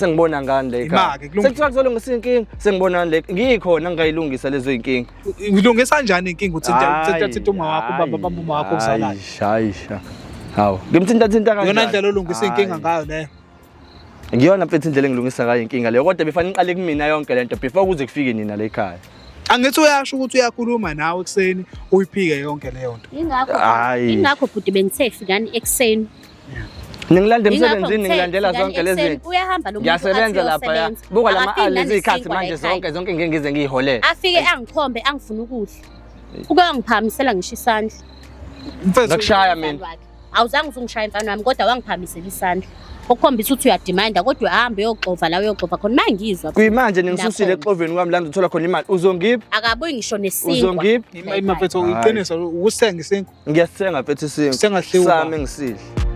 Sengibona ngani le ekhaya? Ima-ke, kulungile. Sekuthiwa kuzolungisa inkinga, sengibona ngani le ngikhona ngingayilungisa lezo inkinga. Ulungisa kanjani inkinga uthinta uthinta thinta uma wakho ubamba bamba uma wakho okuzalayo. Hayi, hawu. Ngimthinta thinta kanjani? Yona ndlela olungisa inkinga ngayo leyo. Ngiyona mfethu indlela engilungisa ngayo inkinga leyo kodwa befanele iqale kumina yonke lento before kuze kufike nina la ekhaya. Angithi uyasho ukuthi uyakhuluma nawe ekuseni uyiphike yonke leyo nto. Ingakho Hhayi. ingakho bhuti bengithe fikani ekuseni. Ningilanda Ingakho emsebenzini ngithe ngilandela fikani zonke lezi ekuseni. zinto. Uyahamba lo muntu Ngiyasebenza athi lapha ya. uyosebenza. Buka lama Akafiki lezi zikhathi nanesinkwa la manje ekhaya. zonke zonke ngeke ngize ngiyiholele. Afike angikhombe angifuna ukudla. Uke wangiphakamisela ngisho isandla. Mfethu Ngakushaya mina. Wakhe. Awuzange uzungishaya mfana wami kodwa wangiphakamisela isandla. Okukhombisa ukuthi uyademanda kodwa uhambe uyoxova la uyoxova khona mangizwa. Kuyimanje ningisusile Nakhona. exoveni kwami la ngizothola khona imali. Uzongipha? Akabuyi ngisho nesinkwa. Uzongipha? Ima mfethu iqiniso ukusithenga isinkwa. Ngiyasithenga mfethu isinkwa. Sengadliwa Sami ubaba. engisidla.